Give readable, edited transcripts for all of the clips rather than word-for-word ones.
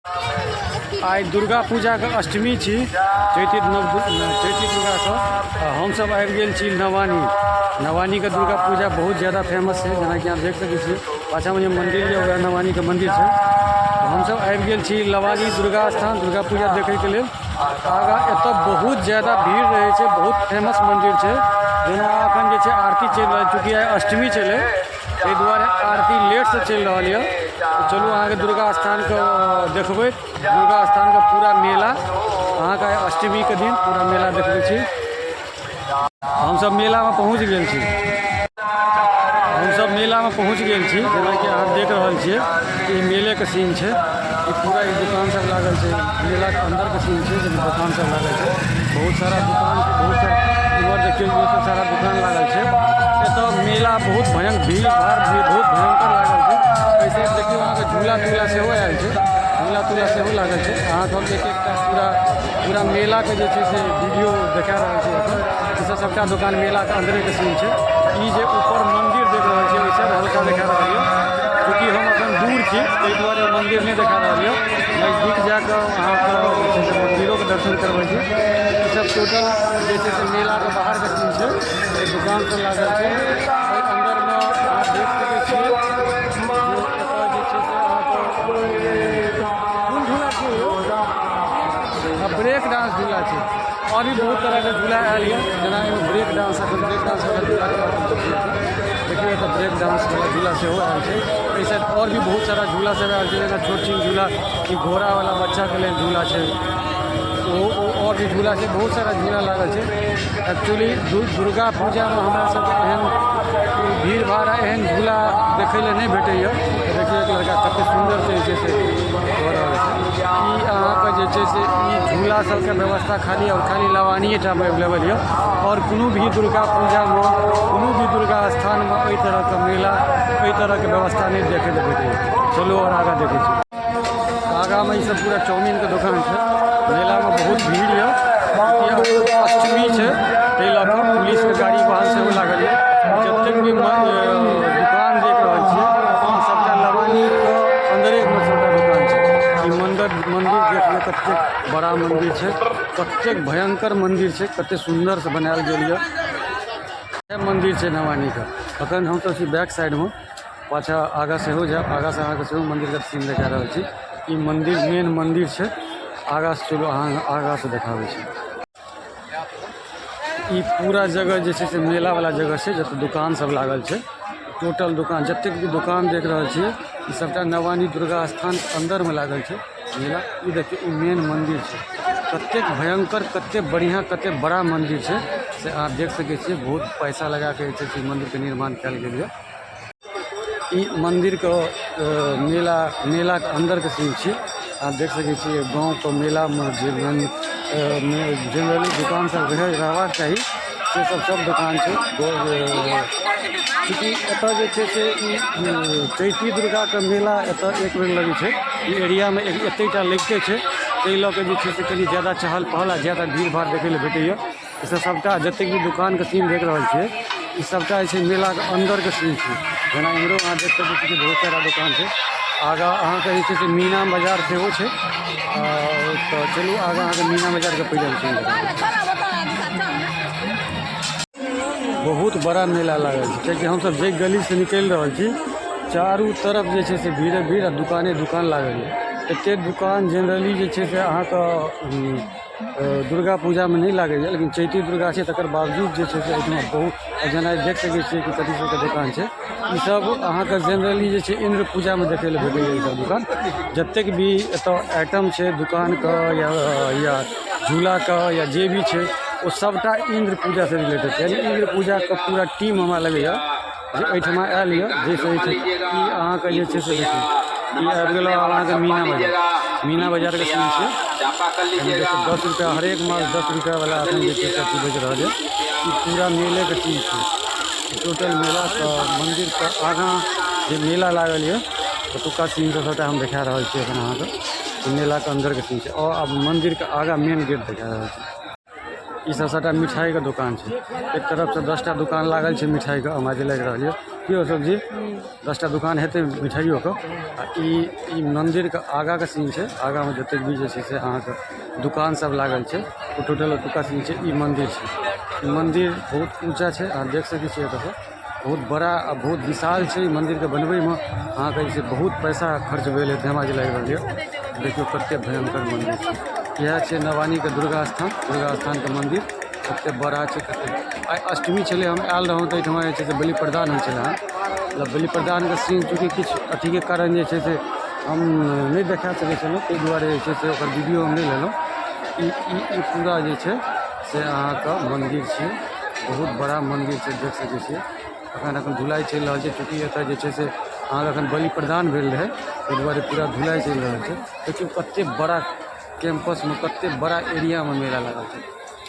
आइ दुर्गा पूजाके अष्टमी छी, चैती नव चैती दुर्गाके। आ हमसभ आबि गेल छी नवानी। नवानीके दुर्गा पूजा बहुत ज्यादा फेमस छै, जेनाकि अहाँ देख सकै छियै, पाछाँमे जे मन्दिर यऽ, वएह नवानीके मन्दिर छै। हमसभ आबि गेल छी लवानी दुर्गा स्थान दुर्गा पूजा देखैके लेल। आगाँ एतऽ बहुत ज्यादा भीड़ रहै छै, बहुत फेमस मन्दिर छै। जेना एखन जे छै आरती चलि रहल, चूँकि आइ अष्टमी छलै, ताहि दुआरे आरती लेटसँ चलि रहल यऽ। तऽ चलू, अहाँके दुर्गा स्थानके देखबै, दुर्गा स्थानके पूरा मेला। अहाँके आइ अष्टमीके दिन पूरा मेला देखबै छी। हमसभ मेलामे पहुँच गेल छी, हमसभ मेलामे पहुँच गेल छी। जेनाकि अहाँ देख रहल छियै कि ई मेलेके सीन छै। ई पूरा ई दुकान सब लागल छै, मेलाके अन्दरके सीन छै, जाहिमे दोकान सब लागल छै। बहुत सारा दुकान छै, बहुत सारा। इम्हर देखियौ, इहो सब सारा दुकान लागल छै। एतऽ मेला बहुत भयंकर, भीड़ भाड़ भी बहुत भयंकर लागल छै। एहिसँ देखियौ, अहाँके झूला तूला सेहो आयल छै, झूला तूला सेहो लागल छै। अहाँके हम एक एकटा पूरा पूरा मेलाके जे छै से वीडियो देखा रहल छी एखन। ई सब सबटा दोकान मेलाके अन्दरेके सीन छै। ई जे ऊपर मन्दिर देख रहल छियै, ओहिसँ हल्का देखा रहल यऽ। चूँकि हम एखन दूर छी, ताहि दुआरे मन्दिर नहि देखा रहल यऽ। नजदीक जा कऽ अहाँके जे छै से मन्दिरोके दर्शन करबै छी। ई सब टोटल जे छै से मेलाके बाहरके सीन छै। दुकान सब लागल छै। एहि अन्दरमे अहाँ देख सकै छियै जे एतऽ जे छै से अहाँके कोन झूला छै यौ? ब्रेक डांस झूला छै। आओर भी बहुत तरहके झूला आयल यऽ, जेना एगो ब्रेक डांस। एखन ब्रेक डांस वाला झूलाके बात हम सोचै छी। देखियौ, एतऽ ब्रेक डांस वाला झूला सेहो आयल छै। एहिसँ आओर भी बहुत सारा झूला सब आयल छै, जेना छोट छिन झूला, ई घोड़ावला बच्चाके लेल झूला छै। ओ आओर भी झूला छै, बहुत सारा झूला लागल छै। एक्चुअली दुर्गा पूजामे हमरा सबके एहन भीड़ भाड़ आ एहन झूला देखै लए नहि भेटैए। देखियौ, एक लड़का कतेक सुन्दरसँ जे छै से कऽ रहल छै। ई अहाँके जे छै से ई झूला सबके व्यवस्था खाली आओर खाली लवानिएटामे अवेलेबल यऽ। आओर कोनो भी दुर्गा पूजामे, कोनो भी दुर्गा स्थानमे एहि तरहके मेला, एहि तरहके व्यवस्था नहि देखै लए भेटैए। चलू, आओर आगाँ देखै छी। आगाँमे ई सब पूरा चाउमीनके दोकान छै। मेलामे बहुत भीड़ यऽ। अष्टमी छै, ताहि लऽ कऽ पुलिसके गाड़ी वाहन सेहो लागल यऽ। जतेक भी दुकान देख रहल छियै, ई सबटा लवानीके अन्दरेमे सबटा दुकान छै। ई मन्दिर, मन्दिर देख लिअ, कतेक बड़ा मन्दिर छै, कतेक भयङ्कर मन्दिर छै, कतेक सुन्दरसँ बनायल गेल यऽ। मन्दिर छै नवानीके। अखन हमसब छी बैक साइडमे। पाछाँ आगाँ सेहो जायब, आगाँसँ अहाँके सेहो मन्दिरके सीन देखा रहल छी। ई मन्दिर मेन मन्दिर छै। आगाँसँ चलू, अहाँ आगाँसँ देखाबै छी। ई पूरा जगह जे छै से मेलावला जगह छै, जतऽ दोकान सब लागल छै। टोटल दोकान, जतेक भी दोकान देख रहल छियै, ई सबटा नवानी दुर्गा स्थान अन्दरमे लागल छै मेला। ई देखियौ, ई मेन मन्दिर छै। कतेक भयङ्कर, कतेक बढ़िआँ, कतेक बड़ा मन्दिर छै, से अहाँ देख सकै छियै। बहुत पैसा लगाके जे छै से ई मन्दिरके निर्माण कयल गेल यऽ। ई मन्दिरके मेला, मेलाके अन्दरके सीन छियै। अहाँ देख सकै छियै, गाँवके मेलामे जे जेनरली दोकान सब रहै, रहबाक चाही, से सब सब दोकान छै। चूँकि एतऽ जे छै से ई चैती दुर्गाके मेला एतऽ एक बेर लगै छै। ई एरियामे एतहिटा लगिते छै, ताहि लऽ कऽ जे छै से कनि ज्यादा चहल पहल आ ज्यादा भीड़ भाड़ देखै लए भेटैए। ई सब सबटा जतेक भी दोकानके सीन देख रहल छियै, ई सबटा जे छै मेलाके अन्दरके सीन छै। जेना इम्हरो अहाँ देख सकै छी कि बहुत सारा दोकान छै। आगाँ अहाँके जे छै से मीना बाजार सेहो छै। तऽ चलू, आगाँ अहाँके मीना बाजारके पहिले हम सीन देखाबै छी। बहुत बड़ा मेला लागल छै, कियाकि हमसब जाहि गलीसँ निकलि रहल छी, चारू तरफ जे छै से भीड़े भीड़ आ दुकाने दुकान लागल यऽ। एतेक दुकान जेनरली जे छै से अहाँके दुर्गा पूजामे नहि लागैए, लेकिन चैती दुर्गा छै, तकर बावजूद जे छै से एहिठमा बहुत, जेना देख सकै छियै कि कथी सबके दोकान छै। ईसब अहाँके जेनरली जे छै इन्द्र पूजामे देखै लए भेटैए ईसब दोकान। जतेक भी एतऽ आइटम छै दोकानके या झूलाके या जे भी छै, ओ सबटा इन्द्र पूजासँ रिलेटेड छै। यानि इन्द्र पूजाके पूरा टीम हमरा लगैए जे एहिठमा आयल यऽ, जाहिसँ जे छै ई अहाँके जे छै से देखियौ, ई आबि गेलहुँ आब अहाँके मीना बाजार। मीना बाजारके सीन छै। 10 रुपैआ हरेक माल, 10 रुपैआवला एखन जे छै सब्जी बेच रहल यऽ। ई पूरा मेलेके चीज छै। टोटल मेलाके मन्दिरके आगाँ जे मेला लागल यऽ, ओतुका सीन सब सबटा हम देखा रहल छी एखन अहाँके। ई मेलाके अन्दरके सीन छै आओर आब मन्दिरके आगाँ मेन गेट देखा रहल छी। ई सब सबटा मिठाइके दोकान छै। एक तरफसँ 10टा दोकान लागल छै मिठाइके, हमरा जे लागि रहल यऽ। की हो सब्जी 10टा दुकान हेतै मिठाइयोके। आ ई ई मन्दिरके आगाँके सीन छै। आगाँमे जतेक भी जे छै से अहाँके दुकान सब लागल छै, ओ टोटल ओतुका सीन छै। ई मन्दिर छै, ई मन्दिर बहुत ऊँचा छै, अहाँ देख सकै छियै एतऽसँ। बहुत बड़ा आ बहुत विशाल छै। ई मन्दिरके बनबैमे अहाँके जे छै बहुत पैसा खर्च भेल हेतै, हमरा जे लागि रहल यऽ। देखियौ कतेक भयङ्कर मन्दिर छै। इएह छै नवानीके दुर्गा स्थान। दुर्गा स्थानके मन्दिर कतेक बड़ा छै, कतेक। आइ अष्टमी छलै, हम आयल रहौँ तऽ एहिठमा जे छै से बलि प्रदान होइ छलै हँ। मतलब बलि प्रदानके सीन चूँकि किछु अथीके कारण जे छै से हम नहि देखा सकै छलहुँ, ताहि दुआरे जे छै से ओकर वीडियो हम नहि लेलहुँ। ई ई ई पूरा जे छै से अहाँके मन्दिर छियै। बहुत बड़ा मन्दिर छै, देख सकै छियै। अखन अखन धुलाइ चलि रहल छै, चूँकि एतऽ जे छै से अहाँके अखन बलि प्रदान भेल रहै, ताहि दुआरे पूरा धुलाइ चलि रहल छै। देखियौ कतेक बड़ा कैम्पसमे, कतेक बड़ा एरियामे मेला लागल छै।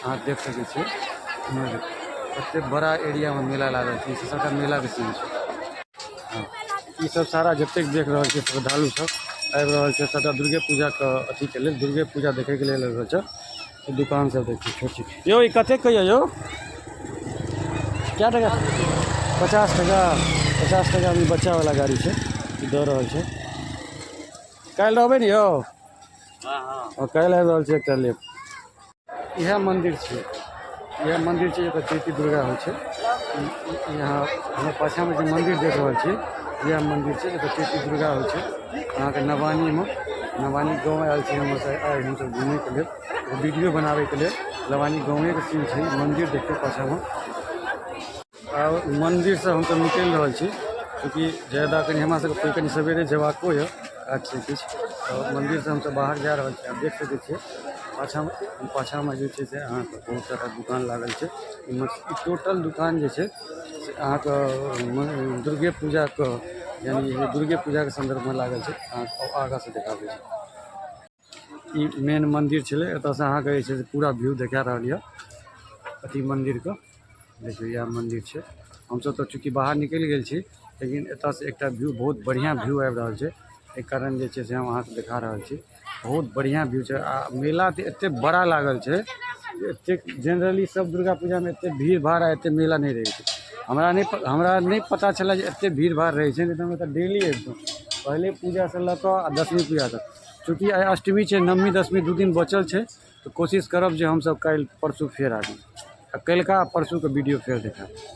अहाँ देख सकै छियै कतेक बड़ा एरियामे मेला लागल छै। ई सब सबटा मेलाके सीन छै। हँ, ई सब सारा जतेक देख रहल छियै श्रद्धालु सब आबि रहल छै, सबटा दुर्गे पूजाके अथीके लेल, दुर्गे पूजा देखैके लेल आबि रहल छै। ई दुकान सब देखियौ छोट छोट। यौ, ई कतेक के यऽ यौ? कए टका? 50 टका। 50 टकामे ई बच्चावला गाड़ी छै, ई दऽ रहल छै। काल्हि रहबै ने यौ? हँ, काल्हि आबि रहल छै, एकटा लेब। इएह मन्दिर छै, इएह मन्दिर छै जतऽ चैती दुर्गा होइ छै। यहाँ हमर पाछाँमे जे मन्दिर देख रहल छी, इएह मन्दिर छै जतऽ चैती दुर्गा होइ छै अहाँके नवानीमे। नवानी गाँव आयल छी हमर आइ हमसभ घुमैके लेल, वीडियो बनाबैके लेल। नवानी गाँवेके सीन छै। मन्दिर देखियौ पाछाँमे। आ मन्दिरसँ हमसभ निकलि रहल छी, चूँकि ज्यादा कनि हमरा सबके कनि सवेरे जेबाको यऽ, काज छै किछु। तऽ मन्दिरसँ हमसभ बाहर जा रहल छी। आब देख सकै छियै पाछाँमे, पाछाँमे जे छै से अहाँके बहुत सारा दुकान लागल छै। ई टोटल दुकान जे छै से अहाँके दुर्गे पूजाके, यानी दुर्गे पूजाके सन्दर्भमे लागल छै। अहाँके आगाँसँ देखाबै छी। ई मेन मन्दिर छलै। एतऽसँ अहाँके जे छै से पूरा व्यू देखा रहल यऽ अथी मन्दिरके। देखियौ, इएह मन्दिर छै। हमसभ तऽ चूँकि बाहर निकलि गेल छी, लेकिन एतऽसँ एकटा व्यू, बहुत बढ़िआँ व्यू आबि रहल छै। एहि कारण जे छै से हम अहाँके देखा रहल छी। बहुत बढ़िआँ व्यू छै। आ मेला तऽ एतेक बड़ा लागल छै जे एतेक जेनरली सब दुर्गा पूजामे एतेक भीड़ भाड़ आ एतेक मेला नहि रहै छै। हमरा नहि पता छलै जे एतेक भीड़ भाड़ रहै छै, नहि तऽ हम एतऽ डेली अबितहुँ, पहिले पूजासँ लऽ कऽ आ 10वीं पूजा तक। चूँकि आइ अष्टमी छै, नवमी 10वीं 2 दिन बचल छै, तऽ कोशिश करब जे हमसभ काल्हि परसू फेर आबी आ काल्हिका परसूके वीडियो फेर देखायब।